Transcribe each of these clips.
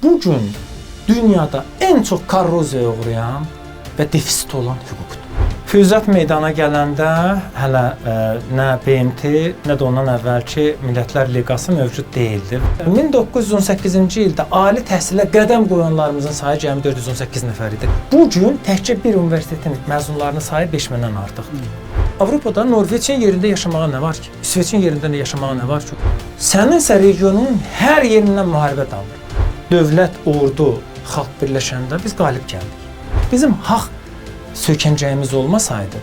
Bu gün dünyada ən çox korroziyaya uğrayan və defisit olan hüquqdur. Füyuzat meydana gələndə hələ nə BMT, nə də ondan əvvəlki Millətlər Liqası mövcud deyildi. 1918-ci ildə ali təhsilə qədəm qoyanlarımızın sayı cəmi 418 nəfər idi. Bu gün təkcə bir universitetin məzunlarının sayı 5000-dən artıqdır. Avropada Norveçin yerində yaşamağa nə var ki? İsveçin yerində yaşamağa nə var ki? Səninsə regionun hər yerindən müharibə damır. Dövlət, ordu, xalq birləşəndə biz qalib gəldik. Bizim haqq söykəncəyimiz olmasaydı,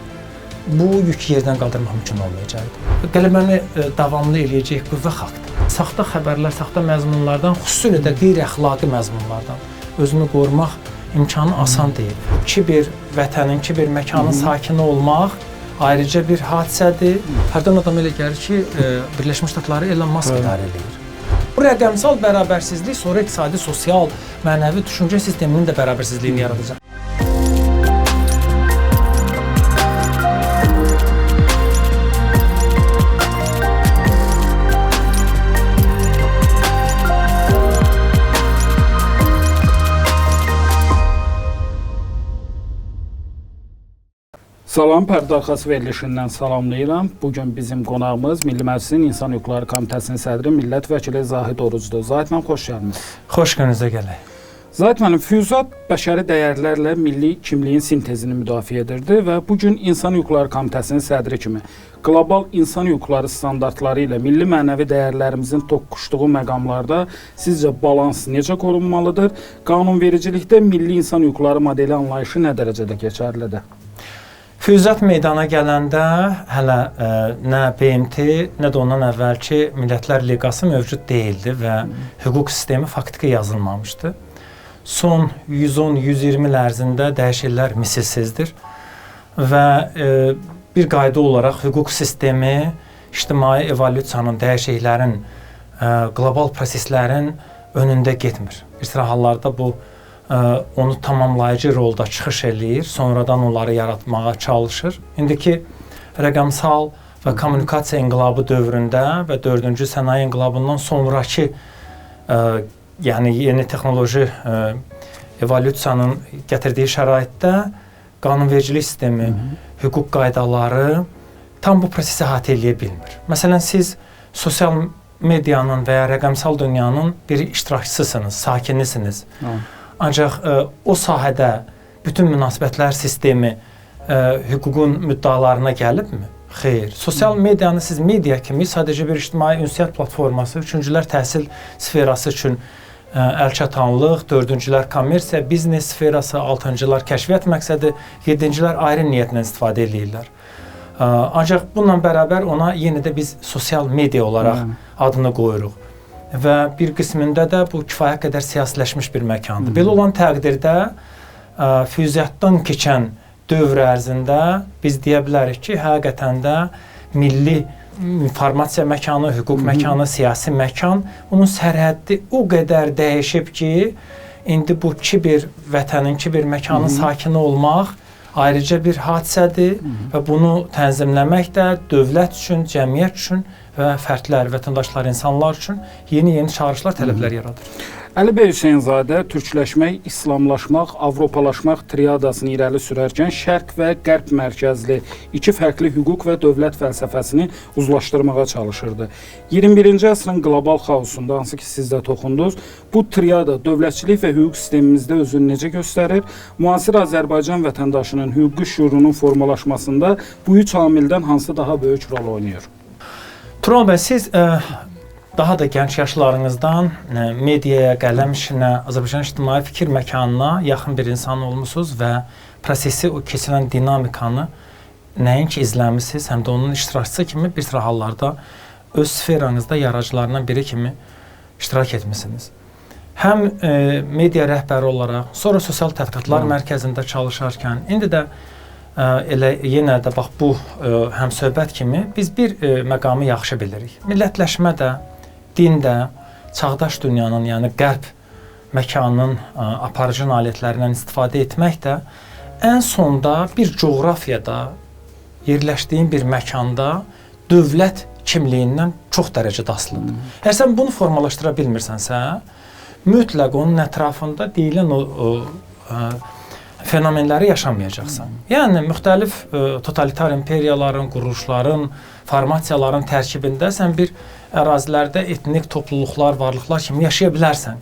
bu yükü yerdən qaldırmaq mümkün olmayacaqdı. Qələbəni davamlı eləyəcək qüvvə xalqdır. Saxta xəbərlər, saxta məzmunlardan, xüsusilə də qeyri-əxlaqi məzmunlardan özünü qorumaq imkanı asan deyil. Ki bir vətənin, ki bir məkanın sakini olmaq ayrıca bir hadisədir. Hərdən adam elə gəlir ki, Birləşmiş Ştatları Elon Musk idarə eləyir. Bu rəqəmsal bərabərsizlik sonra iqtisadi, sosial, mənəvi düşüncə sisteminin də bərabərsizliyini yaradacaq. Salam, Pərdə Arxası verilişindən salamlayıram. Bugün bizim qonağımız Milli Məclisin İnsan Hüquqları Komitəsinin sədri, millət vəkili Zahid Orucdur. Zahid müəllim, xoş gəlmisiniz. Xoş gününüzə gələk. Zahid müəllim, Füyuzat bəşəri dəyərlərlə milli kimliyin sintezini müdafiə edirdi və bugün İnsan Hüquqları Komitəsinin sədri kimi qlobal insan hüquqları standartları ilə milli mənəvi dəyərlərimizin toqquşduğu məqamlarda sizcə balans necə korunmalıdır? Qanunvericilikdə milli insan hüquqları modeli anlayışı nə dərəcədə keçərlidir? Füyuzat meydana gələndə hələ nə BMT, nə də ondan əvvəlki Millətlər Liqası mövcud deyildi və hüquq sistemi faktiki yazılmamışdı. Son 110-120 il ərzində dəyişikliklər misilsizdir və bir qayda olaraq hüquq sistemi ictimai evolyusiyanın, dəyişikliklərin, qlobal proseslərin önündə getmir. Bir sıra hallarda bu onu tamamlayıcı rolda çıxış eləyir, sonradan onları yaratmağa çalışır. İndiki rəqəmsal və kommunikasiya inqilabı dövründə və 4-cü sənaye inqilabından sonrakı yəni yeni texnoloji evolyusiyanın gətirdiyi şəraitdə qanunvericilik sistemi, hüquq qaydaları tam bu prosesi əhatə eləyə bilmir. Məsələn, siz sosial medianın və ya rəqəmsal dünyanın bir iştirakçısısınız, sakinisiniz. Ancaq o sahədə bütün münasibətlər sistemi hüququn müddəalarına gəlibmi? Xeyr. Sosial medianı siz media kimi sadəcə bir ictimai ünsiyyət platforması, üçüncülər təhsil sferası üçün əlçatanlıq, dördüncülər kommersiya, biznes sferası, altıncılar kəşfiyyat məqsədi, yedincilər ayrı niyyətlə istifadə eləyirlər. Ancaq bununla bərabər ona yenə də biz sosial media olaraq adını qoyuruq. Və bir qismində də bu kifayət qədər siyasiləşmiş bir məkandır. Belə olan təqdirdə füyuzatdan keçən dövr ərzində biz deyə bilərik ki, həqiqətən də milli informasiya məkanı, hüquq məkanı, siyasi məkan, bunun sərhəddi o qədər dəyişib ki, indi bu ki bir vətənin, ki bir məkanın sakini olmaq ayrıca bir hadisədir və bunu tənzimləmək də dövlət üçün, cəmiyyət üçün və fərdlər, vətəndaşlar, insanlar üçün yeni-yeni çağırışlar, tələblər yaradır. Əli bəy Hüseynzadə türkləşmək, İslamlaşmaq, Avropalaşmaq triadasını irəli sürərkən şərq və qərb mərkəzli iki fərqli hüquq və dövlət fəlsəfəsini uzlaşdırmağa çalışırdı. 21-ci əsrin qlobal xaosunda, hansı ki siz də toxundunuz, bu triada dövlətçilik və hüquq sistemimizdə özünü necə göstərir? Müasir Azərbaycan vətəndaşının hüquqi şüurunun formalaşmasında bu üç amildən hansı daha böyük rol oynayır? Tural bəy, siz daha da gənc yaşlarınızdan mediaya, qələm işinə, Azərbaycan ictimai fikir məkanına yaxın bir insan olmusunuz və prosesi, o keçirən dinamikanı nəinki izləmişsiniz, həm də onun iştirakçısı kimi bir sıra hallarda öz sferanızda yaradıcılarından biri kimi iştirak etmisiniz. Həm media rəhbəri olaraq, sonra sosial tədqiqatlar mərkəzində çalışarkən, indi də elə yenə də bax bu həmsöhbət kimi biz bir məqamı yaxşı bilirik. Millətləşmə də, din də çağdaş dünyanın, yəni qərb məkanının aparıcı nailiyyətlərindən istifadə etmək də ən sonda bir coğrafiyada, yerləşdiyin bir məkanda dövlət kimliyindən çox dərəcədə asılıdır. Əgər sən bunu formalaşdıra bilmirsənsə, mütləq onun ətrafında deyilən o fenomenləri yaşamayacaqsan. Yəni müxtəlif totalitar imperiyaların, quruluşların, formasiyaların tərkibində sən bir ərazilərdə etnik topluluqlar, varlıqlar kimi yaşaya bilərsən.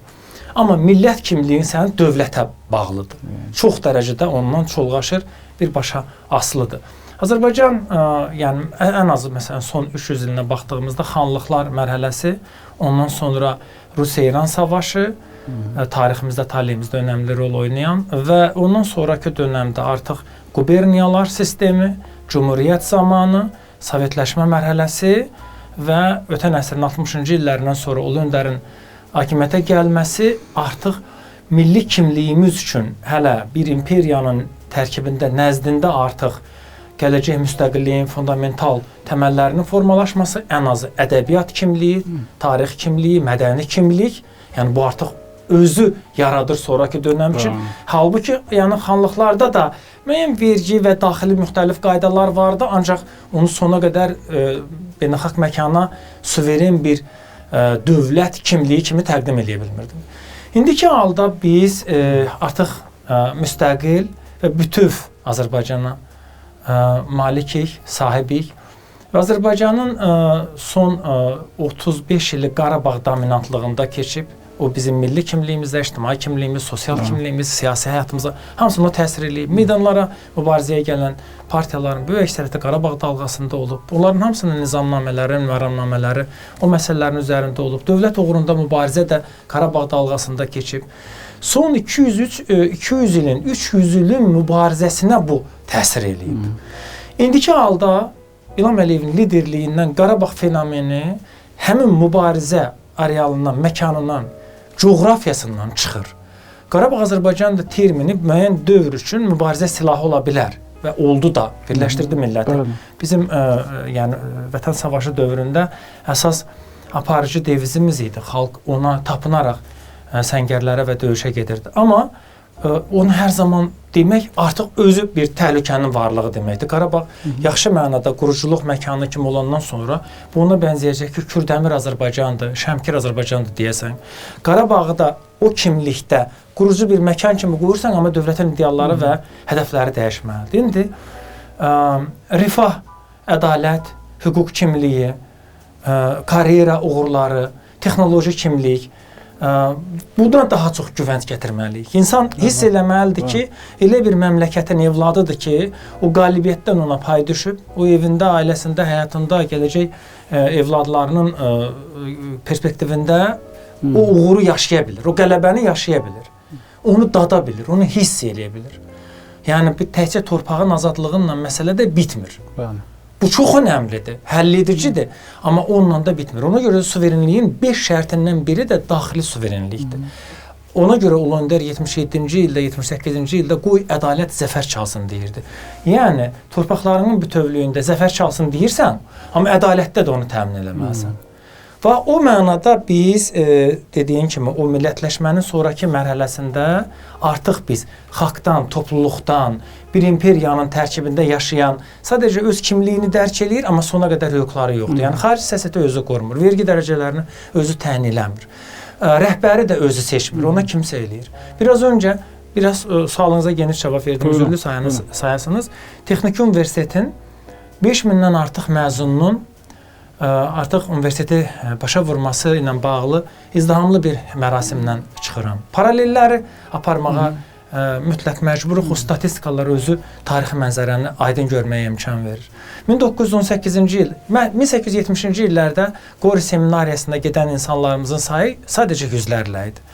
Amma millət kimliyin sənin dövlətə bağlıdır. Çox dərəcədə ondan çolğaşır, birbaşa asılıdır. Azərbaycan, yəni ən azı məsələn son 300 ilinə baxdığımızda xanlıqlar mərhələsi, ondan sonra Rusiya-İran savaşı, tariximizdə, taleyimizdə önəmli rol oynayan və ondan sonrakı dönəmdə artıq quberniyalar sistemi, cumhuriyyət zamanı, sovetləşmə mərhələsi və ötən əsrin 60-cı illərindən sonra Ulu Öndərin hakimiyyətə gəlməsi artıq milli kimliyimiz üçün hələ bir imperiyanın tərkibində, nəzdində artıq gələcək müstəqilliyin fundamental təməllərinin formalaşması, ən azı ədəbiyyat kimliyi, tarix kimliyi, mədəni kimlik, yəni bu artıq özü yaradır sonrakı dönəm üçün. Halbuki, yəni xanlıqlarda da müəyyən vergi və daxili müxtəlif qaydalar vardı, ancaq onu sona qədər beynəlxalq məkana suveren bir dövlət kimliyi kimi təqdim eləyə bilmirdim. İndiki halda biz artıq müstəqil və bütöv Azərbaycana malikik, sahibik və Azərbaycanın son 35 ili Qarabağ dominantlığında keçib. O bizim milli kimliyimizdə, ictimai kimliyimiz, sosial kimliyimiz, siyasi həyatımıza hamısına təsir eləyib. Meydanlara mübarizəyə gələn partiyaların böyük əksəriyyəti Qarabağ dalğasında olub. Onların hamısının nizamnamələri, məramnamələri o məsələlərin üzərində olub. Dövlət uğrunda mübarizə də Qarabağ dalğasında keçib. Son 200 ilin, 300 ilin mübarizəsinə bu təsir eləyib. İndiki halda İlham Əliyevin liderliyindən Qarabağ fenomeni həmin mübarizə arealından, məkanından, coğrafiyasından çıxır. Qarabağ Azərbaycan da termini müəyyən dövr üçün mübarizə silahı ola bilər və oldu da, birləşdirdi milləti. Bizim yəni Vətən Savaşı dövründə əsas aparıcı devizimiz idi. Xalq ona tapınaraq səngərlərə və döyüşə gedirdi. Amma onu hər zaman demək artıq özü bir təhlükənin varlığı deməkdir. Qarabağ yaxşı mənada quruculuq məkanı kimi olandan sonra bu ona bənzəyəcək ki, Kürdəmir Azərbaycandır, Şəmkir Azərbaycandır deyəsən. Qarabağı da o kimlikdə qurucu bir məkan kimi qoyursan, amma dövlətin idealları və hədəfləri dəyişməlidir. İndi rifah, ədalət, hüquq kimliyi, karyera uğurları, texnoloji kimlik, buna daha çox güvənc gətirməliyik. İnsan hiss eləməlidir ki, elə bir məmləkətin evladıdır ki, o qalibiyyətdən ona pay düşüb, o evində, ailəsində, həyatında, gələcək evladlarının perspektivində o uğuru yaşaya bilir, o qələbəni yaşaya bilir, onu dada bilir, onu hiss eləyə bilir. Yəni, bir təkcə torpağın azadlığınla məsələ də bitmir. Bu çox önəmlidir, həlledicidir, amma onunla da bitmir. Ona görə suverenliyin 5 şərtindən biri də daxili suverenlikdir. Ona görə Ulu Öndər 77-ci ildə, 78-ci ildə qoy ədalət zəfər çalsın deyirdi. Yəni, torpaqlarının bütövlüyündə zəfər çalsın deyirsən, amma ədalətdə də onu təmin eləməlisən. Və o mənada biz, dediyin kimi, o millətləşmənin sonrakı mərhələsində artıq biz xalqdan, topluluqdan, bir imperiyanın tərkibində yaşayan, sadəcə öz kimliyini dərk eləyir, amma sona qədər hüquqları yoxdur. Yəni, xarici siyasəti özü qorumur, vergi dərəcələrini özü təyin eləmir. Rəhbəri də özü seçmir, ona kimsə eləyir. Biraz öncə, biraz sualınıza geniş cavab verdim, üzürlü sayasınız. Texniki Universitetin 5000-dən artıq məzununun artıq universiteti başa vurması ilə bağlı izdihamlı bir mərasimdən çıxıram. Paralelləri aparmağa mütləq məcburuq. O statistikalar özü tarixi mənzərəni aydın görməyə imkan verir. 1918-ci il, 1870-ci illərdə Qori seminariyasında gedən insanlarımızın sayı sadəcə yüzlərlə idi.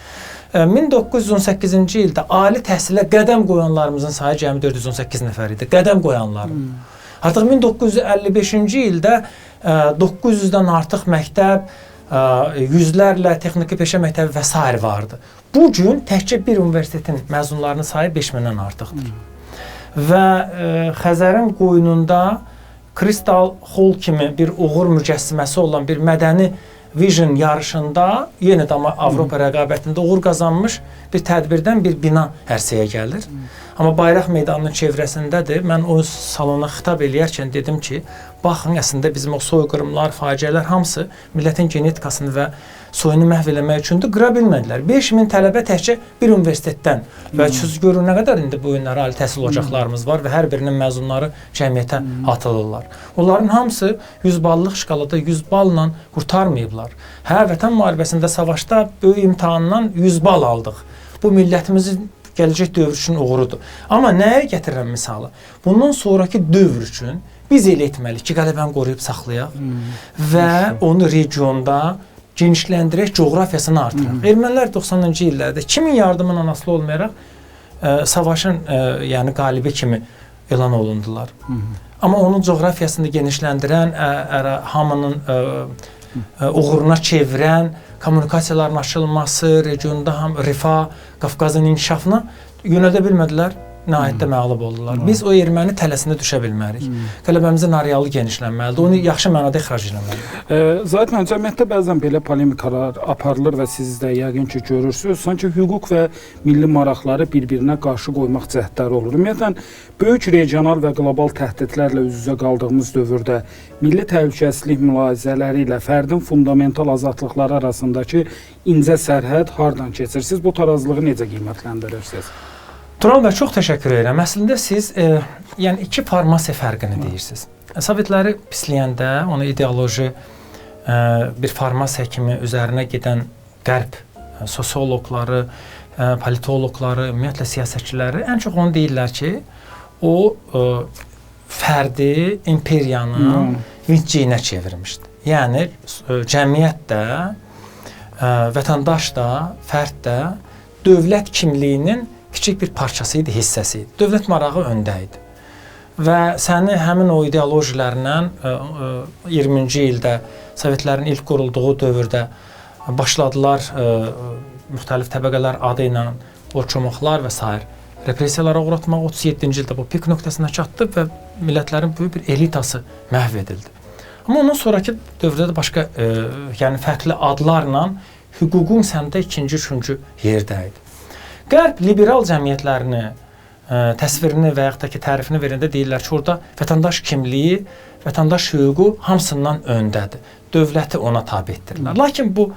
1918-ci ildə ali təhsilə qədəm qoyanlarımızın sayı cəmi 418 nəfər idi. Qədəm qoyanların. Artıq 1955-ci ildə 900-dən artıq məktəb, yüzlərlə texniki peşə məktəbi və s. vardı. Bugün təkcə bir universitetin məzunlarının sayı 5000-dən artıqdır. Və Xəzərin qoynunda Crystal Hall kimi bir uğur mücəssiməsi olan bir mədəni vision yarışında, yenə də Avropa rəqabətində uğur qazanmış bir tədbirdən bir bina ərsəyə gəlir. Amma Bayraq Meydanının çevrəsindədir. Mən o salona xitab eləyərkən dedim ki, Baxın, əslində bizim o soyqırımlar, faciələr hamısı millətin genetikasını və soyunu məhv eləmək üçündür. Qıra bilmədilər. 5000 tələbə təkcə bir universitetdən və siz görün nə qədər indi bu günlər ali təhsil ocaqlarımız var və hər birinin məzunları cəmiyyətə atılırlar. Onların hamısı 100 ballıq şkalada 100 balla qurtarmayıblar. Hə, Vətən müharibəsində savaşda böyük imtahandan 100 bal aldıq. Bu millətimizin gələcək dövr üçün uğurudur. Amma nəyə gətirirəm misalı? Bundan sonraki dövr üçün biz elə etməliyik ki, qələbəni qoruyub saxlayaq və onu regionda genişləndirək, coğrafiyasını artıraq. Ermənilər 90-cı illərdə kimin yardımından asılı olmayaraq savaşın yəni qalibi kimi elan olundular. Amma onun coğrafiyasını genişləndirən, hamının uğuruna çevirən, kommunikasiyaların açılması, regionda ham rifah, Qafqazın inkişafına yönəldə bilmədilər, nəhayətdə məğlub oldular. Biz o erməni tələsində düşə bilmərik. Qələbəmizin arealı genişlənməlidir, onu yaxşı mənada ixrac eləməliyik. Zahid müəllim, cəmiyyətdə bəzən belə polemikalar aparılır və siz də yəqin ki görürsünüz. Sanki hüquq və milli maraqları bir-birinə qarşı qoymaq cəhdləri olur. Ümumiyyətlə, böyük regional və qlobal təhdidlərlə üz-üzə qaldığımız dövrdə milli təhlükəsizlik mülahizələri ilə fərdin fundamental azadlıqları arasındakı incə sərhəd hardan keçir? Siz bu tarazlığı necə qiymətləndirirsiniz? Tural bəy, çox təşəkkür edirəm. Əslində siz yəni iki formasiya fərqini deyirsiniz. Sovetləri pisləyəndə onu ideoloji bir formasiya kimi üzərinə gedən qərb sosioloqları, politoloqları, ümumiyyətlə siyasətçiləri ən çox onu deyirlər ki, o fərdi imperiyanın vintciyinə çevirmişdi. Yəni cəmiyyət də, vətəndaş da, fərd də dövlət kimliyinin kiçik bir parçası idi, hissəsi idi. Dövlət marağı öndə idi. Və səni həmin o ideolojilərlə 20-ci ildə Sovetlərin ilk qurulduğu dövrdə başladılar müxtəlif təbəqələr adı ilə o çomoqlar və sair repressiyalara uğratmaq. 37-ci ildə bu pik nöqtəsinə çatdı və millətlərin böyük bir elitası məhv edildi. Amma ondan sonraki dövrdə də başqa, yəni fərqli adlarla hüququn səndə ikinci, üçüncü yerdə idi. Qərb liberal cəmiyyətlərini təsvirini və yaxud da ki, tərifini verəndə deyirlər ki, orada vətəndaş kimliyi, vətəndaş hüququ hamısından öndədir. Dövləti ona tabe etdirirlər. Lakin bu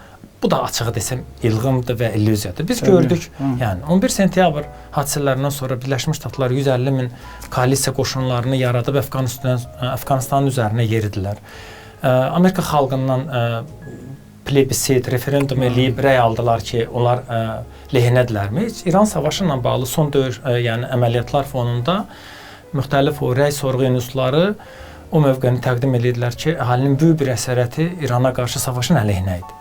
da açığı desəm ilğımdır və illüziyadır. Biz gördük, yəni 11 sentyabr hadisələrindən sonra Birləşmiş Ştatlar 150 min koalisiya qoşunlarını yaradıb Əfqanistanın üzərinə yeridilər. Amerika xalqından plebisit, referendum eləyib rəy aldılar ki, onlar lehinədirlərmi? İran savaşı ilə bağlı son döyüş, yəni əməliyyatlar fonunda müxtəlif o rəy sorğu institutları o mövqeni təqdim edirdilər ki, əhalinin böyük bir əksəriyyəti İrana qarşı savaşın əleyhinə idi.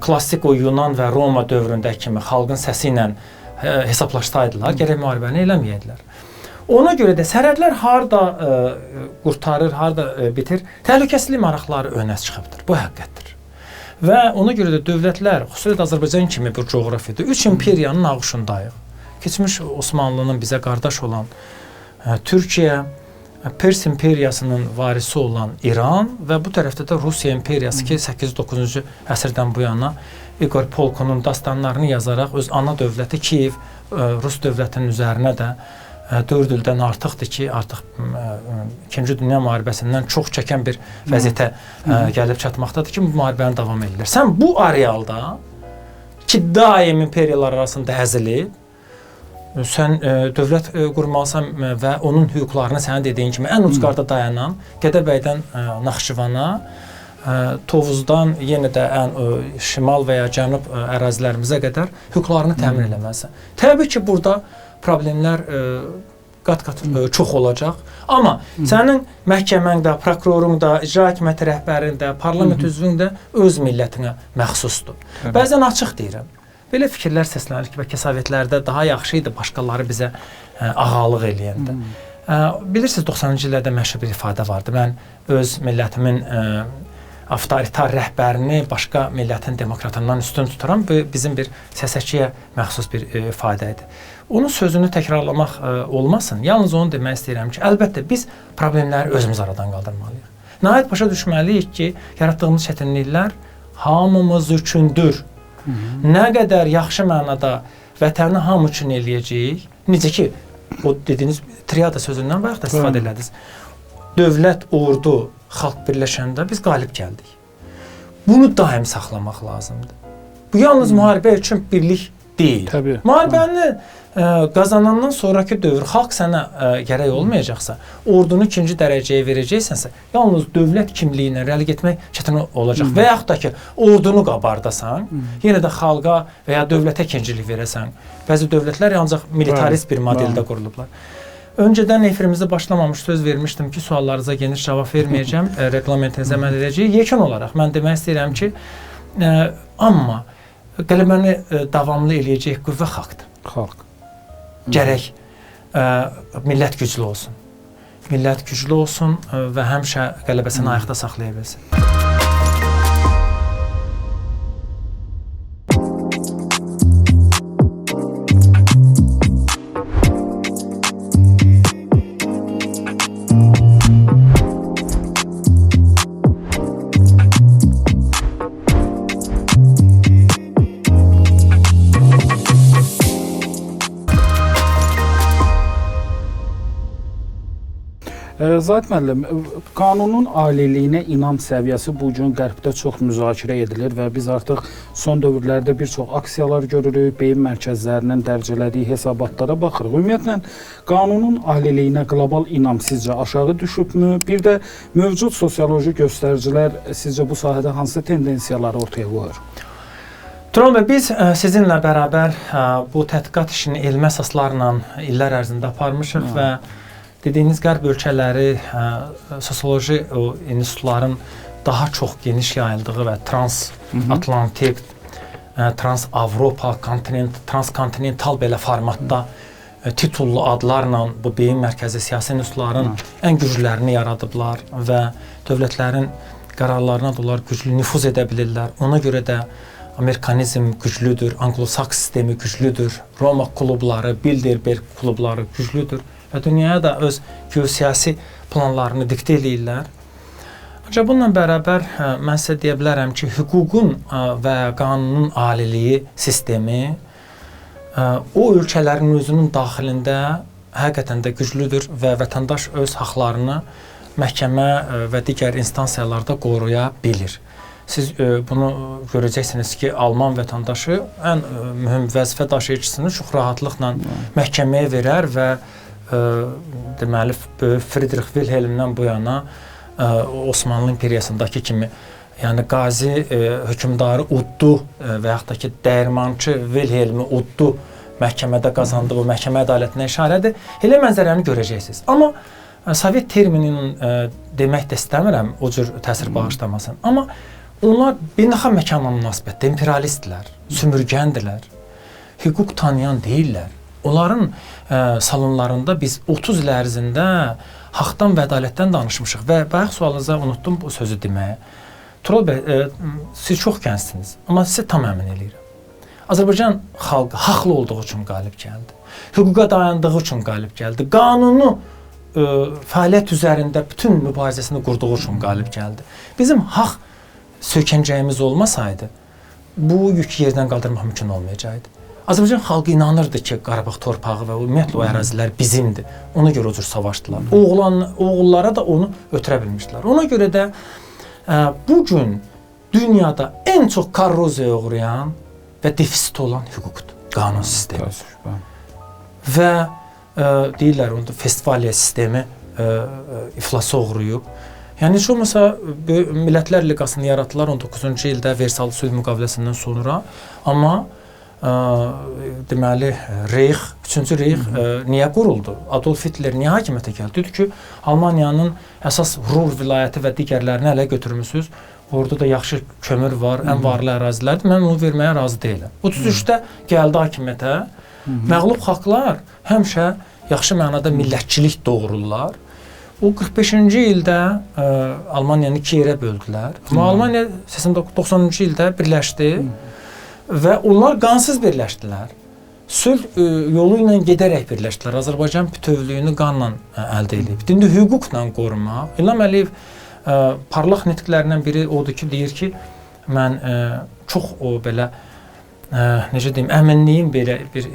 Klassik o Yunan və Roma dövründə kimi xalqın səsi ilə hesablaşsaydılar, gərək müharibəni eləməyəydilər. Ona görə də sərhədlər harda qurtarır, harda bitir, təhlükəsizlik maraqları önə çıxıbdır. Bu həqiqətdir. Və ona görə də dövlətlər, xüsusilə də Azərbaycan kimi bir coğrafiyada üç imperiyanın ağuşundayıq. Keçmiş Osmanlının bizə qardaş olan Türkiyə, Pers imperiyasının varisi olan İran və bu tərəfdə də Rusiya imperiyası ki, 8-9-cu əsrdən bu yana İqor Polkonun dastanlarını yazaraq öz ana dövləti Kiyev, Rus dövlətinin üzərinə də 4 ildən artıqdır ki, artıq İkinci Dünya müharibəsindən çox çəkən bir vəziyyətə gəlib çatmaqdadır ki, bu müharibəni davam edir. Sən bu arealda ki, daim imperiyalar arasında əzilib, sən dövlət qurmalısan və onun hüquqlarını sənin dediyin kimi ən ucqarda dayanan Gədəbəydən Naxçıvana, Tovuzdan yenə də ən şimal və ya cənub ərazilərimizə qədər hüquqlarını təmin eləməlisən. Təbii ki, burada problemlər qat-qat çox olacaq. Amma sənin məhkəmən də, prokurorun da, icra hakimiyyəti rəhbərin də, parlament üzvün də öz millətinə məxsusdur. Bəzən açıq deyirəm. Belə fikirlər səslənir ki, bəlkə Sovetlərdə daha yaxşı idi başqaları bizə ağalıq eləyəndə. Bilirsiniz, 90-cı illərdə məşhur bir ifadə vardı. Mən öz millətimin avtoritar rəhbərini başqa millətin demokratından üstün tuturam. Bu, bizim bir siyasətçiyə məxsus bir ifadə idi. Onun sözünü təkrarlamaq olmasın. Yalnız onu demək istəyirəm ki, əlbəttə biz problemləri özümüz aradan qaldırmalıyıq. Nəhayət başa düşməliyik ki, yaratdığımız çətinliklər hamımız üçündür. Nə qədər yaxşı mənada vətəni hamı üçün eləyəcəyik, necə ki, o dediyiniz triada sözündən bayaq da istifadə elədiniz. Dövlət, ordu, xalq birləşəndə biz qalib gəldik. Bunu daim saxlamaq lazımdır. Bu yalnız müharibə üçün birlik deyil. Təbii. Müharibəni qazanandan sonrakı dövr xalq sənə gərək olmayacaqsa, ordunu ikinci dərəcəyə verəcəksənsə, yalnız dövlət kimliyi ilə irəli getmək çətin olacaq. Və yaxud da ki, ordunu qabardasan, yenə də xalqa və ya dövlətə ikincilik verəsən. Bəzi dövlətlər ancaq militarist bir modeldə qurulublar. Öncədən efirimizə başlamamış söz vermişdim ki, suallarınıza geniş cavab verməyəcəm, reqlamentinizə əməl edəcəyik. Yekun olaraq mən demək istəyirəm ki, amma qələbəni davamlı eləyəcək qüvvə xalqdır. Xalq. Gərək millət güclü olsun. Millət güclü olsun və həmişə qələbəsini ayaqda saxlaya bilsin. Zahid müəllim, qanunun aliliyinə inam səviyyəsi bu gün Qərbdə çox müzakirə edilir və biz artıq son dövrlərdə bir çox aksiyalar görürük, beyin mərkəzlərinin dərc elədiyi hesabatlara baxırıq. Ümumiyyətlə, qanunun aliliyinə qlobal inam sizcə aşağı düşübmü? Bir də mövcud sosioloji göstəricilər sizcə bu sahədə hansı tendensiyaları ortaya qoyur? Tural bəy, biz sizinlə bərabər bu tədqiqat işini elmi əsaslarla illər ərzində aparmışıq və dediyiniz qərb ölkələri sosioloji institutların daha çox geniş yayıldığı və transatlantik, trans-Avropa, transkontinental belə formatda titullu adlarla bu beyin mərkəzi siyasi institutların ən güclülərini yaradıblar və dövlətlərin qərarlarına da onlar güclü nüfuz edə bilirlər. Ona görə də Amerikanizm güclüdür, Anglo-Saks sistemi güclüdür, Roma klubları, Bilderberg klubları güclüdür və dünyaya da öz geosiyasi planlarını diktə eləyirlər. Ancaq bununla bərabər mən sizə deyə bilərəm ki, hüququn və qanunun aliliyi sistemi o ölkələrin özünün daxilində həqiqətən də güclüdür və vətəndaş öz haqlarını məhkəmə və digər instansiyalarda qoruya bilir. Siz bunu görəcəksiniz ki, Alman vətəndaşı ən mühüm vəzifə daşıyıcısını çox rahatlıqla məhkəməyə verər və deməli, Friedrich Wilhelmdən bu yana Osmanlı imperiyasındakı kimi, yəni qazi hökmdarı uddu və yaxud da ki, dəyirmançı Wilhelmi uddu məhkəmədə qazandı, bu məhkəmə ədalətinə işarədir. Elə mənzərəni görəcəksiniz. Amma Sovet termininin demək də istəmirəm, o cür təsir bağışlamasın. Amma onlar beynəlxalq məkanla münasibətdə imperialistlər, sümürgəndilər, hüquq tanıyan deyillər. Onların salonlarında biz 30 il ərzində haqdan və ədalətdən danışmışıq və bayaq sualınıza unutdum bu sözü deməyə. Tural bəy, siz çox gəncsiniz, amma sizə tam əmin eləyirəm. Azərbaycan xalqı haqlı olduğu üçün qalib gəldi, hüquqa dayandığı üçün qalib gəldi, qanunu fəaliyyət üzərində bütün mübarizəsini qurduğu üçün qalib gəldi. Bizim haqq söykəncəyimiz olmasaydı, bu yükü yerdən qaldırmaq mümkün olmayacaqdı. Azərbaycan xalqı inanırdı ki, Qarabağ torpağı və ümumiyyətlə o ərazilər bizimdir. Ona görə o cür savaşdılar. Oğullara da onu ötürə bilmişdilər. Ona görə də bu gün dünyada ən çox korroziyaya uğrayan və defisit olan hüquqdur, qanun sistemi. Və deyirlər, onda Festivalya sistemi iflasa uğrayıb. Yəni, heç olmasa Millətlər Liqasını yaratdılar 19-cu ildə Versal sülh müqaviləsindən sonra, amma deməli, Reyx, 3-cü Reyx niyə quruldu? Adolf Hitler niyə hakimiyyətə gəldi? Dedi ki, Almaniyanın əsas Ruhr vilayəti və digərlərini ələ götürmüsünüz. Orada da yaxşı kömür var, ən varlı ərazilərdir. Mən onu verməyə razı deyiləm. 33-də gəldi hakimiyyətə. Məğlub xalqlar həmişə yaxşı mənada millətçilik doğururlar. O 45-ci ildə Almaniyanı iki yerə böldülər. Amma Almaniya 90-cı ildə birləşdi. Və onlar qansız birləşdilər. Sülh yolu ilə gedərək birləşdilər. Azərbaycan bütövlüyünü qanla əldə edib. İndi hüquqla qorumaq. İlham Əliyev parlaq nitqlərindən biri odur ki, deyir ki, mən çox o belə, necə deyim, əminliyim belə bir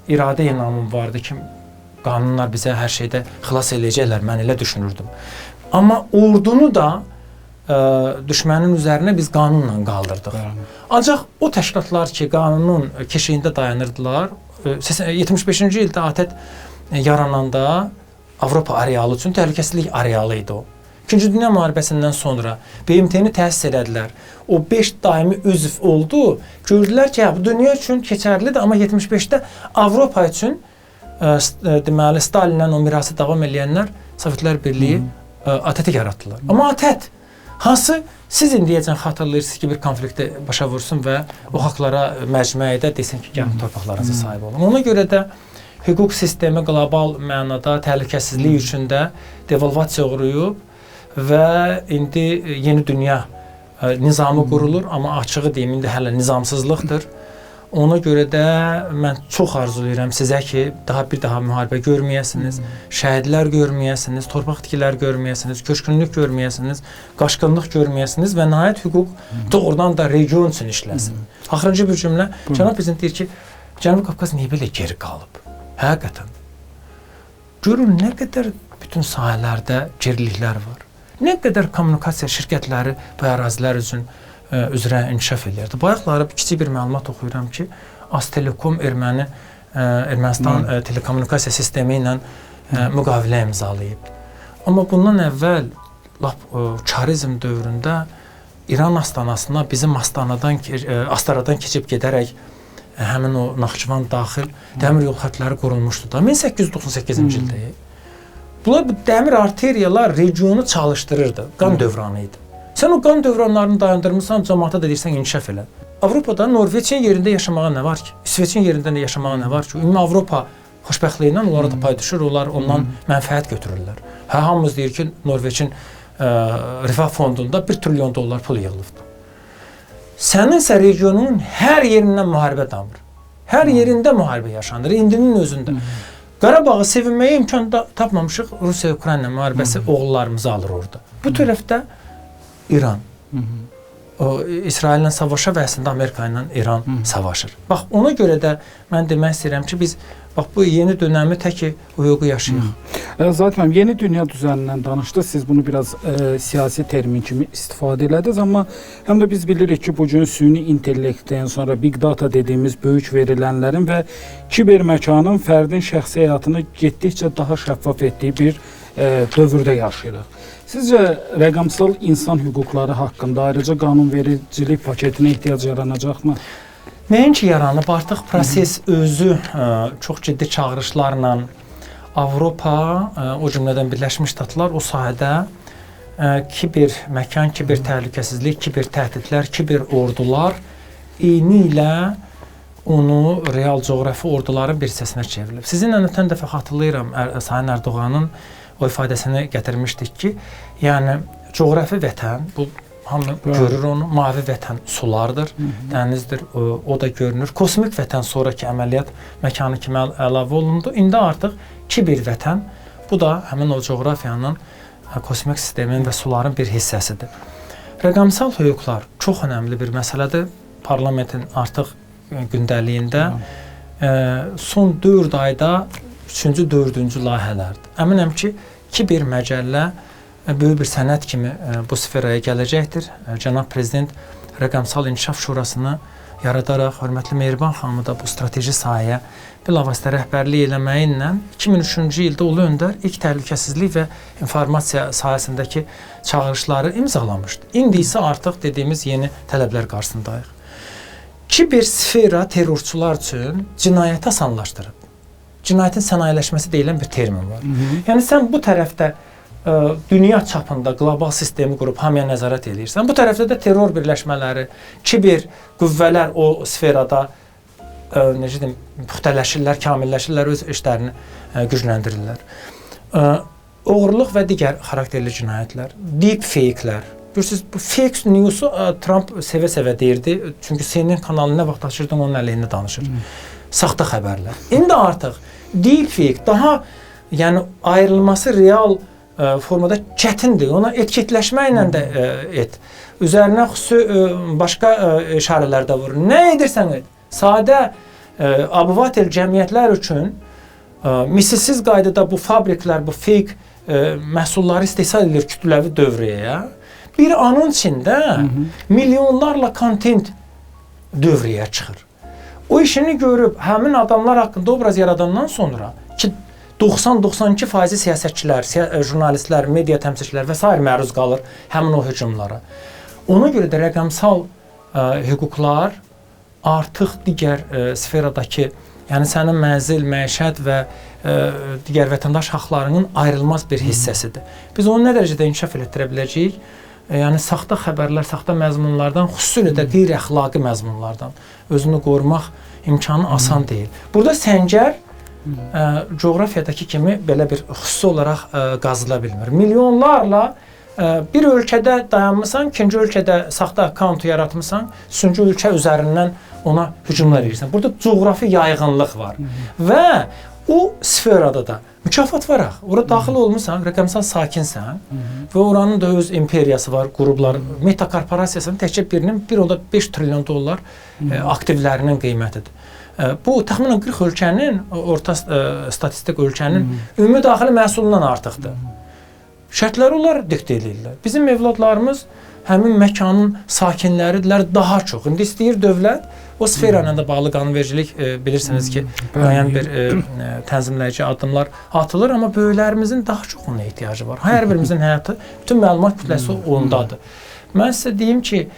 iradə inamım vardı ki, qanunlar bizə hər şeydə xilas eləyəcəklər, mən elə düşünürdüm. Amma ordunu da düşmənin üzərinə biz qanunla qaldırdıq. Ancaq o təşkilatlar ki, qanunun keşiyində dayanırdılar, 75-ci ildə ATƏT yarananda Avropa arealı üçün təhlükəsizlik arealı idi o. İkinci Dünya müharibəsindən sonra BMT-ni təsis elədilər. O 5 daimi üzv oldu. Gördülər ki, bu dünya üçün keçərlidir, amma 75-də Avropa üçün deməli Stalinlə o mirası davam eləyənlər Sovetlər Birliyi ATƏT-i yaratdılar. Amma ATƏT hansı siz indiyəcən xatırlayırsınız ki, bir konflikti başa vursun və o haqlara məcmuədə desin ki, gəlin torpaqlarınıza sahib olun. Ona görə də hüquq sistemi qlobal mənada təhlükəsizlik üçün də devalvasiya uğrayıb və indi yeni dünya nizamı qurulur, amma açığı deyim, indi hələ nizamsızlıqdır. Ona görə də mən çox arzulayıram sizə ki, daha bir daha müharibə görməyəsiniz, şəhidlər görməyəsiniz, torpaq tikilər görməyəsiniz, köçkünlük görməyəsiniz, qaçqınlıq görməyəsiniz və nəhayət hüquq doğrudan da region üçün işləsin. Axırıncı bir cümlə, Cənab Prezident deyir ki, Cənubi Qafqaz niyə belə geri qalıb? Həqiqətən. Görün, nə qədər bütün sahələrdə geriliklər var. Nə qədər kommunikasiya şirkətləri bu ərazilər üçün üzrə inkişaf edirdi. Bayaqları kiçik bir məlumat oxuyuram ki, Aztelekom Ermənistan telekommunikasiya sistemi ilə müqavilə imzalayıb. Amma bundan əvvəl lap çarizm dövründə İran astanasına bizim Astaradan keçib gedərək həmin o Naxçıvan daxil dəmir yol xətləri qurulmuşdu da 1898-ci ildə. Bunlar bu dəmir arteriyalar regionu çalışdırırdı. Qan dövranı idi. Sən o qan dövranlarını dayandırmısan, cəmaata da deyirsən inkişaf elə. Avropada Norveçin yerində yaşamağa nə var ki? İsveçin yerində yaşamağa nə var ki? Ümumi Avropa xoşbəxtliyindən onlara da pay düşür, onlar ondan mənfəət götürürlər. Hə, hamımız deyir ki, Norveçin rifah fondunda 1 trilyon dollar pul yığılıbdır. Səninsə regionun hər yerindən müharibə damır. Hər yerində müharibə yaşanır, indinin özündə. Qarabağı sevinməyə imkan da tapmamışıq, Rusiya-Ukrayna müharibəsi oğullarımızı alır orada. Bu tərəfdə İran. O, İsraillə savaşa və əslində Amerika ilə İran savaşır. Bax, ona görə də mən demək istəyirəm ki, biz bax bu yeni dönəmi tək ki, hüququ yaşayırıq. Zaten yeni dünya düzənindən danışdı. Siz bunu biraz siyasi termin kimi istifadə elədiniz, amma həm də biz bilirik ki, bugün süni intellektdən sonra big data dediyimiz böyük verilənlərin və kiber məkanın fərdin şəxsi həyatını getdikcə daha şəffaf etdiyi bir dövrdə yaşayırıq. Sizcə rəqəmsal insan hüquqları haqqında ayrıca qanunvericilik paketinə ehtiyac yaranacaqmı? Nəinki yaranıb, artıq proses özü çox ciddi çağırışlarla Avropa, o cümlədən Birləşmiş Ştatlar o sahədə kiber məkan, kiber təhlükəsizlik, kiber təhdidlər, kiber ordular eyni ilə onu real coğrafi orduların bir hissəsinə çevrilib. Sizinlə ötən dəfə xatırlayıram, Sayın Erdoğanın o ifadəsini gətirmişdik ki, yəni coğrafi vətən, bu hamı görür onu, mavi vətən sulardır, dənizdir, o da görünür. Kosmik vətən sonraki əməliyyat məkanı kimi əlavə olundu. İndi artıq kiber vətən, bu da həmin o coğrafiyanın, kosmik sistemin və suların bir hissəsidir. Rəqəmsal hüquqlar çox önəmli bir məsələdir. Parlamentin artıq gündəliyində son 4 ayda 3-cü, 4-cü layihələrdir. Əminəm ki, kiber məcəllə böyük bir sənəd kimi bu sferaya gələcəkdir. Cənab Prezident Rəqəmsal İnkişaf Şurasını yaradaraq, hörmətli Mehriban xanımı da bu strateji sahəyə bilavasitə rəhbərlik eləməyi ilə 2003-cü ildə Ulu Öndər ilk təhlükəsizlik və informasiya sahəsindəki çağırışları imzalamışdı. İndi isə artıq dediyimiz yeni tələblər qarşısındayıq. Kiber sfera terrorçular üçün cinayəti asanlaşdırıb. Cinayətin sənayeləşməsi deyilən bir termin var. Yəni sən bu tərəfdə dünya çapında qlobal sistemi qurub hamıya nəzarət eləyirsən. Bu tərəfdə də terror birləşmələri, kiber qüvvələr o sferada necə deyim, püxtələşirlər, kamilləşirlər, öz işlərini gücləndirirlər. Oğurluq və digər xarakterli cinayətlər, deep fake-lər. Görürsünüz, bu fake news-u Trump sevə-sevə deyirdi. Çünki CNN kanalı nə vaxt açırdın, onun əleyhinə danışır. Saxta xəbərlər. İndi artıq deep fake daha yəni ayrılması real formada çətindir. Ona etiketləşməklə də et. Üzərinə xüsusi başqa işarələr də vurur. Nə edirsən et. Sadə abuvatel cəmiyyətlər üçün misilsiz qaydada bu fabriklər, bu fake məhsulları istehsal edir kütləvi dövrəyə. Bir anın içində milyonlarla kontent dövrəyə çıxır. O işini görüb həmin adamlar haqqında obraz yaradandan sonra ki 90-92% siyasətçilər, jurnalistlər, media təmsilçilər və sair məruz qalır həmin o hücumlara. Ona görə də rəqəmsal hüquqlar artıq digər sferadakı, yəni sənin mənzil, məişət və digər vətəndaş haqlarının ayrılmaz bir hissəsidir. Biz onu nə dərəcədə inkişaf elətdirə biləcəyik? Yəni saxta xəbərlər, saxta məzmunlardan, xüsusilə də qeyri-əxlaqi məzmunlardan özünü qorumaq imkanı asan deyil. Burada səngər coğrafiyadakı kimi belə bir xüsusi olaraq qazıla bilmir. Milyonlarla bir ölkədə dayanmısan, ikinci ölkədə saxta akkauntu yaratmısan, üçüncü ölkə üzərindən ona hücumlar edirsən. Burada coğrafi yayğınlıq var və o sferada da mükafat var axı. Ora daxil olmusan, rəqəmsal sakinsən və oranın da öz imperiyası var, qruplar. Meta korporasiyasının təkcə birinin 1.5 trilyon dollar aktivlərinin qiymətidir. Bu təxminən 40 ölkənin, orta statistik ölkənin ümumi daxili məhsulundan artıqdır. Şərtləri onlar diktə eləyirlər. Bizim evladlarımız həmin məkanın sakinləridirlər daha çox. İndi istəyir dövlət o sfera ilə də bağlı qanunvericilik bilirsiniz ki, müəyyən bir tənzimləyici addımlar atılır, amma böyüklərimizin daha çox ona ehtiyacı var. Hər birimizin həyatı, bütün məlumat kütləsi ondadır. Mən sizə deyim ki,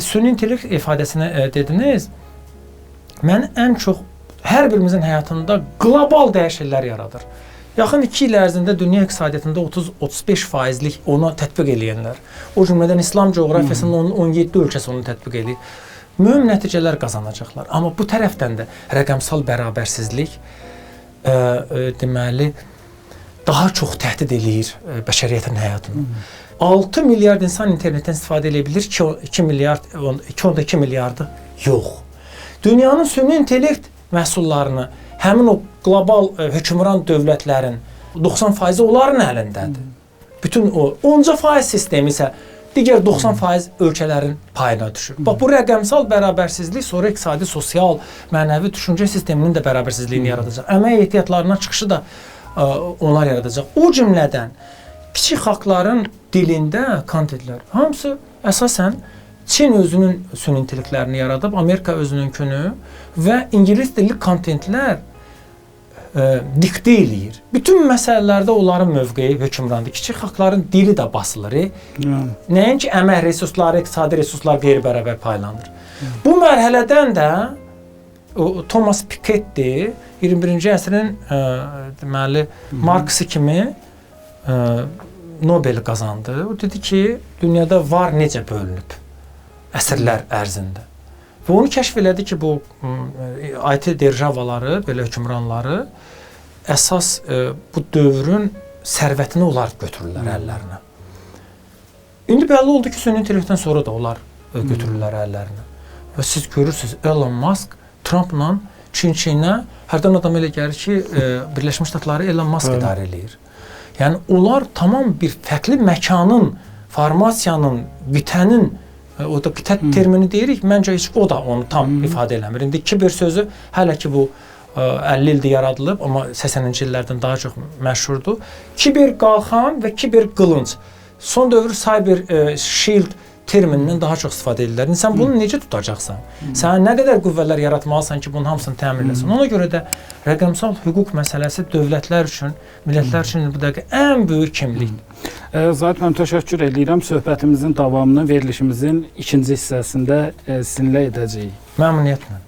süni intellekt ifadəsini dediniz, mən ən çox hər birimizin həyatında qlobal dəyişikliklər yaradır. Yaxın 2 il ərzində dünya iqtisadiyyatında 30-35%lik ona tətbiq eləyənlər, o cümlədən İslam coğrafiyasının 17 ölkəsi onu tətbiq eləyir. Mühüm nəticələr qazanacaqlar. Amma bu tərəfdən də rəqəmsal bərabərsizlik deməli, daha çox təhdid eləyir bəşəriyyətin həyatını. 6 milyard insan internetdən istifadə edə bilir, 2,2 milyardı yox. Dünyanın süni intellekt məhsullarını həmin o qlobal hökmran dövlətlərin 90% onların əlindədir. Bütün o 10% sistemi isə digər 90% ölkələrin payına düşür. Bax, bu rəqəmsal bərabərsizlik sonra iqtisadi, sosial, mənəvi düşüncə sisteminin də bərabərsizliyini yaradacaq. Əmək ehtiyatlarına çıxışı da onlar yaradacaq. O cümlədən kiçik xalqların dilində kontentlər hamısı əsasən Çin özünün süni intellektlərini yaradıb, Amerika özününkünü və ingilis dilli kontentlər diktə eləyir. Bütün məsələlərdə onların mövqeyi hökmrandır. Kiçik xalqların dili də basılır. Nəinki əmək resursları, iqtisadi resurslar qeyri-bərabər paylanır. Bu mərhələdən də Thomas Piketty 21-ci əsrin deməli Marksi kimi Nobel qazandı. O dedi ki, dünyada var necə bölünüb əsrlər ərzində. Və onu kəşf elədi ki, bu IT derjavaları, belə hökmranları əsas bu dövrün sərvətini onlar götürürlər əllərinə. İndi bəlli oldu ki, süni intellektdən sonra da onlar götürürlər əllərinə. Və siz görürsünüz, Elon Musk Trumpla Çin-Çinə hərdən adam elə gəlir ki, Birləşmiş Ştatları Elon Musk idarə eləyir. Yəni, onlar tamam bir fərqli məkanın, formasiyanın, qitənin, o da qitə termini deyirik, məncə heç o da onu tam ifadə eləmir. İndi kiber sözü hələ ki bu 50 ildir yaradılıb, amma 80-ci illərdən daha çox məşhurdur. Kiber qalxan və kiber qılınc. Son dövr cyber shield terminindən daha çox istifadə edirlər. İndi sən bunu necə tutacaqsan? Sən nə qədər qüvvələr yaratmalısan ki, bunun hamısını təmin eləsən? Ona görə də rəqəmsal hüquq məsələsi dövlətlər üçün, millətlər üçün bu dəqiqə ən böyük kimlikdir. Zahid müəllim, təşəkkür edirəm. Söhbətimizin davamını verilişimizin ikinci hissəsində sizinlə edəcəyik. Məmnuniyyətlə.